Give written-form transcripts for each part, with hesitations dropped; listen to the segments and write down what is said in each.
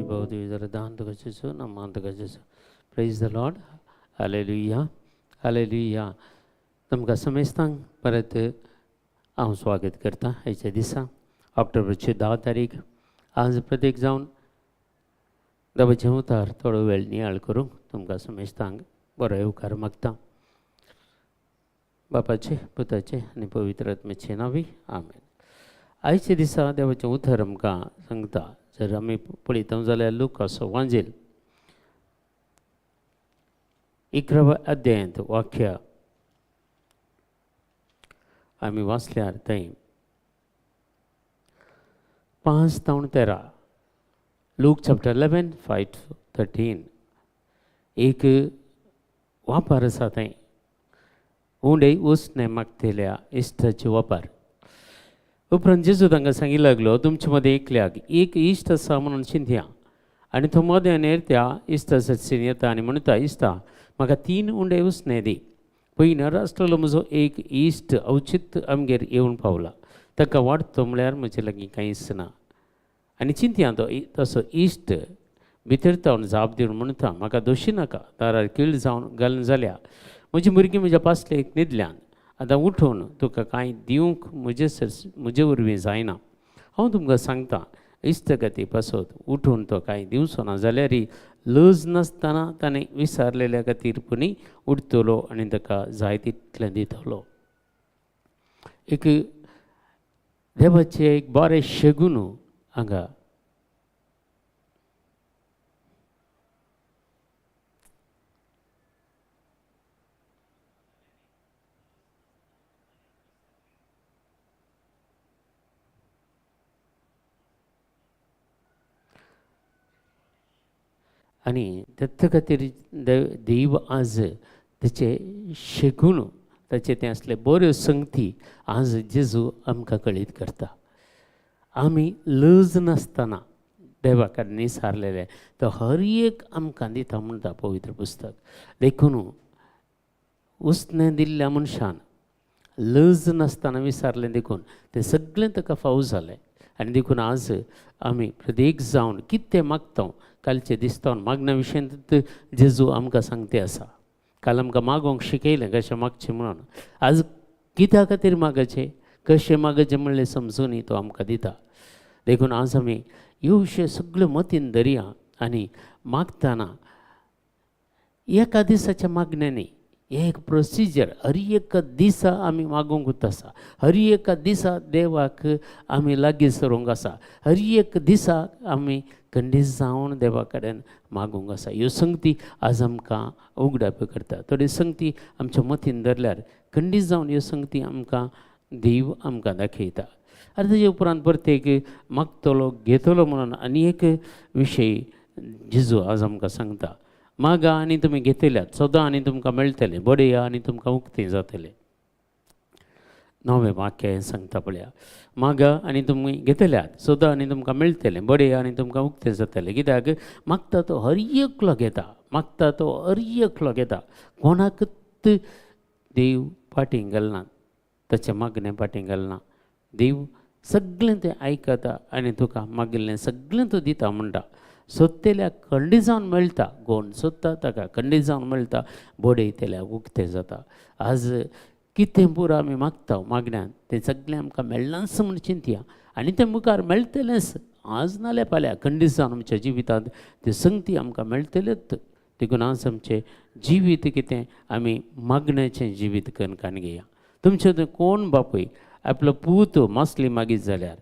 Vaibhav नामांत. Praise the Lord. Hallelujah, hallelujah. तुमकां समेस्तांक परत हांव स्वागत करता आयच्या दिसा, ऑक्टोबरची 10 तारीख. आज प्रत्येक जावन देवाचें उतार थोडो वेळ नियाळ करूंक तुमकां समेस्तांक बरो येवकार मागता. बापाचे, पुताचे आनी पवित्र आत्म्याचे नांवी, आमेन. आयच्या दिसा देवाचें उतर आमकां सांगता, जर आमी पळयता जाल्यार लुकासो वांजेल 11व्या अध्यायांत वाक्य आमी वाचल्यार थंय 5 जावन 13, लूक चॅप्टर 11 5-13, एक वापर आसा थंय, उंडे उसणें मागतल्या इश्टाचे वापर. उपरांत जेजू तांकां सांगी लागलो, तुमचे मदें एकल्याक एक इश्ट आसा म्हणून चिंतया, आनी तो मदें त्या इश्टा सरशीन येता आनी म्हणटा, इश्टा म्हाका 3 उंडे उसणें दी, पयलीं राष्ट्रालो म्हजो एक इश्ट अवचीत आमगेर येवन पावला, ताका वाडतो म्हळ्यार म्हजे लागीं कांयच ना. आनी चिंतया तो तसो इश्ट भितर तावन जाप दिवन म्हणटा, म्हाका दोशी नाका, दारार किळ जावन घालून जाल्या, म्हजी भुरगीं म्हज्या पासलेक न्हिदल्यान, आतां उठून तुका कांय दिवंक म्हजे म्हजे वरवीं जायना. हांव तुमकां सांगता, इश्टगती पासत उठून तो कांय दिवचो ना जाल्यार लज नासतना ताणें विसारलेल्या खातीर पुणी उठतलो आनी ताका जाय तितलें दितलो. एक देवाचें एक बरें शेगून हांगा आनी तेत्त खातीर देव आज तेचे शेगून ताचें तें आसलें बऱ्यो संगती आज जेजू आमकां कळीत करता. आमी लज नासतना देवा कडेन निसारलेलें तो हर एक आमकां दिता म्हणटा पवित्र पुस्तक. देखून उसणें दिल्ल्या मनशान लज नासतना विसारलें, देखून तें सगळें ताका फावो जालें. आनी देखून आज आमी प्रत्येक जावन कितें मागता कालचे दिसता मागण्या विशयांत जेजू आमकां सांगते आसा. काल आमकां मागोवंक शिकयलें कशें मागचें म्हणून, आज कित्या खातीर मागचें कशें मागचें म्हणलें समजून तो आमकां दिता. देखून आज आमी ह्यो विशय सगळ्यो मतीन धरया आनी मागतना एका दिसाच्या मागण्यांनी एक प्रोसिजर, हर एका दिसा आमी मागूंक आसा, हर एका दिसा देवाक आमी लागीं सरूंक आसा, हर एक दिसा आमी खंडीत जावन देवा कडेन मागूंक आसा. ह्यो संगती आज आमकां उगडाप करता. थोडी संगती आमच्या मतीन धरल्यार खंडीत जावन ह्यो संगती आमकां देव आमकां दाखयता. आनी तेजे उपरांत प्रत्येक मागतलो घेतलो म्हणून आनी एक विशय जेजू आज आमकां सांगता, मागा आनी तुमी घेतल्यात, सदां आनी तुमकां मेळटलें, बडया आनी तुमकां उक्तें जातलें. 9वें वाक्य हें सांगता पळया, मागा आनी तुमी घेतल्यात, सदां आनी तुमकां मेळटलें, बडया आनी तुमकां उक्तें जातलें. कित्याक मागता तो हर एकलो घेता, मागता तो हर एकलो घेता, कोणाकच देव फाटीं घालना, ताचें मागणें फाटीं घालना. देव सगळें तें आयकता आनी तुका मागिल्लें सगळें तो दिता म्हणटा. सोदतल्याक खंडीत जावन मेळटा, कोण सोदता ताका खंडीत जावन मेळटा, बडयतल्याक उक्तें जाता. आज कितें पुरो आमी मागता मागण्यान तें सगळें आमकां मेळनाच म्हूण चिंतया आनी तें मुखार मेळटलेंच, आज नाल्यार फाल्यां खंडीत जावन आमच्या जिवितांत ते संगती आमकां मेळटलेच. देखून आज आमचें जिवीत कितें आमी मागण्याचें जिवीत करून काण घेया. तुमचें कोण बापूय आपलो पूत मासली मागीत जाल्यार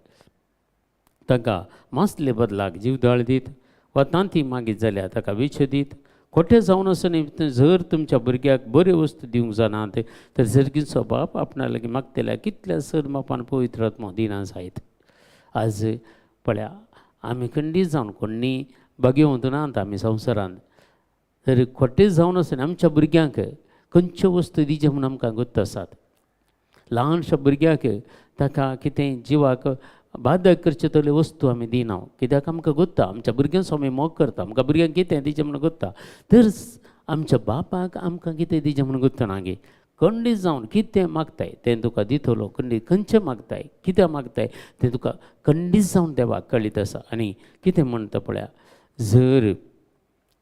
ताका मासले बदलाक जीवदाळ दीत, वा तांती मागीत जाल्यार ताका विच दीत. खोटें जावन आसून जर तुमच्या भुरग्याक बऱ्यो वस्तू दिवंक जाणात तर जरगीचो बाप आपणा लागीं मागतल्या कितल्या सर मापान पवित्र आत्मो दिना जायत. आज पळया आमी खंडीत जावन कोण्णी बागेवंत नात आमी संवसारांत, तर खोटें जावन आसून आमच्या भुरग्यांक खंयच्यो वस्तू दिवच्यो म्हूण आमकां गोत्त आसात. ल्हानशा भुरग्याक ताका कितें जिवाक बादक करचे तसल्यो वस्तू आमी दिना, कित्याक आमकां गोत्ता आमच्या भुरग्यांचो आमी मोग करता, आमकां भुरग्यांक कितें दिचें म्हूण गोत्ता. तर आमच्या बापाक आमकां कितें दिचें म्हूण गोत्ता ना गे, खंडीत जावन कितें मागताय तें तुका दितलो, खंडीत खंयचें मागताय कितें मागताय तें तुका खंडीत जावन देवाक कळीत आसा. आनी कितें म्हणटा पळया, जर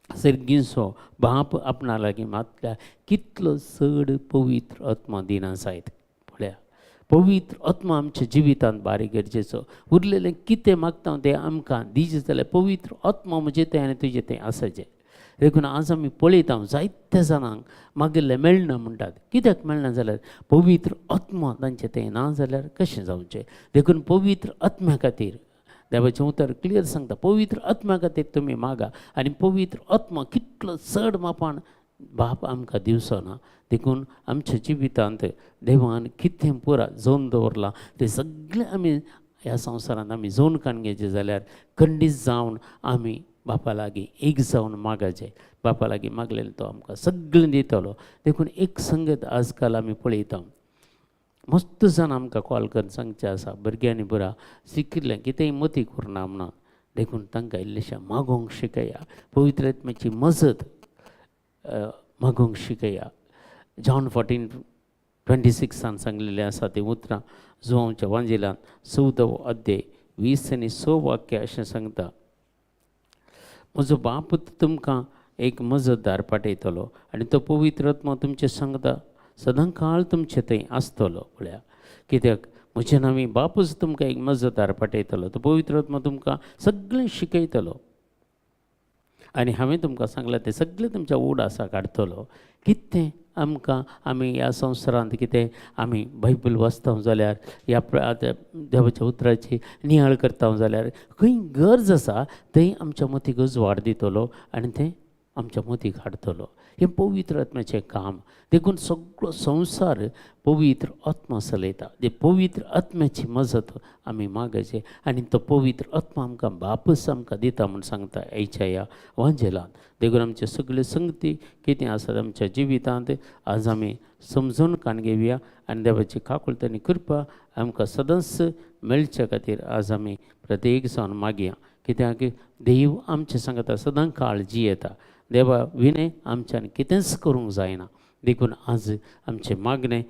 सर्गींचो बाप आपणा लागीं मागल्यार कितलो चड पवित्र आत्मा दिना जायत. पळया, पवित्र आत्मा आमच्या जिवितांत बारीक गरजेचो. उरलेलें कितें मागता तें आमकां दिजें जाल्यार पवित्र आत्मा म्हजें तें आनी तुजें तें आसाचें. देखून आज आमी पळयता जायत्या जाणांक मागिल्लें मेळना म्हणटात. कित्याक मेळना जाल्यार पवित्र आत्मा तांचें तें ना जाल्यार कशें जावचें. देखून पवित्र आत्म्या खातीर देवाचें उतर क्लियर सांगता, पवित्र आत्म्या खातीर तुमी मागा आनी पवित्र आत्मा कितलो चड मापान बाप आमकां दिवचो ना. देखून आमच्या जिवितांत देवान कितें पुरा जोन दवरलां तें सगळें आमी ह्या संवसारांत आमी जोन काडून घेवचें जाल्यार खंडीत जावन आमी बापा लागीं एक जावन मागाचें. बापा लागीं मागलेलें तो आमकां सगळें दितलो. देखून एक संगत आजकाल आमी पळयता, मस्त जाण आमकां कॉल करून सांगचें आसा, भुरग्यांनी पुरा शिकिल्लें कितेंय मती करुना म्हणून. देखून तांकां इल्लेशें मागोवंक शिकया, पवित्र आत्म्याची मजत मागोवंक शिकया. जॉन 14:26 सांगलेलें आसा तीं उतरां जुवांवच्या वांजेलान 14वो अध्याय 20 आनी 6 वाक्य अशें सांगता, म्हजो बाप तुमकां एक मजतदार पाठयतलो आनी तो पवित्र आत्मा तुमचें सांगता सदां काळ तुमचे थंय आसतलो. पळया, कित्याक म्हज्या नांवी बापूच तुमकां एक मजतदार पाठयतलो, तो पवित्र आत्मा तुमकां सगळें शिकयतलो आनी हांवें तुमकां सांगलां तें सगळें तुमच्या उड आसा काडटलो. कितें आमकां आमी ह्या संवसारांत कितें आमी बायबल वाचता जाल्यार ह्या देवाच्या उतराची नियाळ करता जाल्यार खंय गरज आसा थंय आमच्या मतीक उजवाड दितलो आनी तें आमच्या मतीक हाडटलो. हें पवित्र आत्म्याचें काम. देखून सगळो संवसार पवित्र आत्मा चलयता. ते पवित्र आत्म्याची मजत आमी मागायचे आनी तो पवित्र आत्मा आमकां बापच आमकां दिता म्हूण सांगता आयच्या ह्या वांजेलान. देखून आमचे सगळे संगती कितें आसात आमच्या जिवितांत आज आमी समजून काण घेवया आनी देवाची काकुळट आनी कृपा आमकां सदांच मेळच्या खातीर आज आमी प्रत्येक जावन मागया. कित्याक देव आमचे सांगता सदां काळ जियेता, देवा विणें आमच्यान कितेंच करूंक जायना. देखून आज आमचें मागणें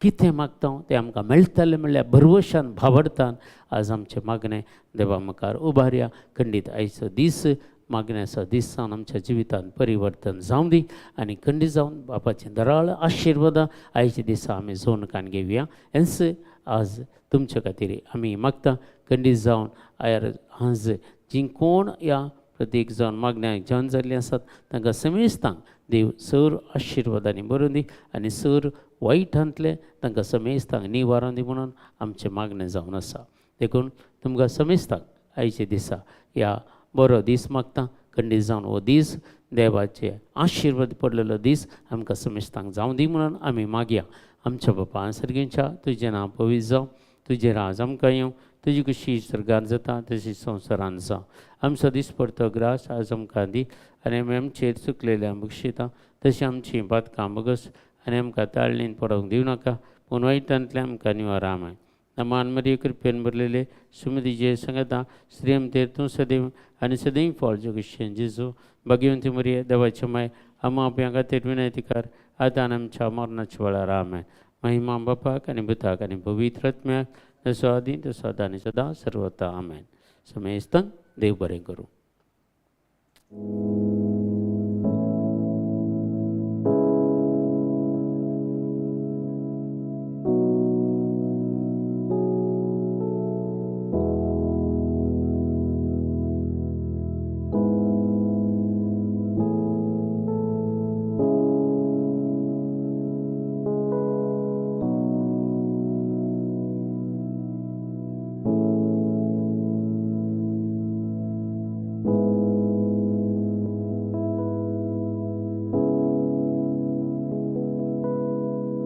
कितें मागता तें आमकां मेळटलें म्हणल्यार भरवशान भावडतान आज आमचें मागणें देवा मुखार उबारया. खंडीत आयचो दीस मागण्याचो दीस जावन आमच्या जिवितांत परिवर्तन जावं दी आनी खंडीत जावन बापाचें दराळ आशिर्वादां आयच्या दिसा आमी जोन कान घेवया. हेंच आज तुमच्या खातीर आमी मागता. खंडीत जावन आयर आज जीं कोण ह्या प्रत्येक जावन मागण्यांक जॉन जाल्लीं आसात तांकां समेस्तांक देव सर आशिर्वादांनी भरून दी आनी सर वायटांतलें तांकां समेस्तांक निवारण दी म्हणून आमचें मागणें जावन आसा. देखून तुमकां समेस्तांक आयच्या दिसा ह्या बरो दीस मागता. खंडीत जावन हो दीस देवाचे आशिर्वाद पडलेलो दीस आमकां समेस्तांक जावं दी म्हणून आमी मागया. आमच्या बापा सर्गींच्या तुजें नांव पवित्र जावं, तुजें राज आमकां येवं, तुजी कशी सर्गान जाता तशी संवसारान जावं. आमचो दीस पडतो ग्रास आज आमकां दी आनी आमी आमचेर चुकलेल्या बक्षिता तशी आमची पातकां बगस आनी आमकां ताळणीन पडोवंक दिवं नाका, पूण वायटांतलें आमकां निवार. आमेन. मान मरिये कृपेन भरलेले सुमतीचे सांगता स्त्रियमतेर तूं सदैव आनी सदैव फळ जगशें जेजू. भाग्यवंती मरिये देवाचे माय आमा आपल्या खातीर विनंती कर आतां आमच्या मरणाच्या वेळार. आमेन. महिमा बापाक आनी पुताक आनी पवित्र आत्म्याक, जसो आदी तसो आतां आनी सदां सर्वता. आमेन. समेस्तांक देव बरें करूं.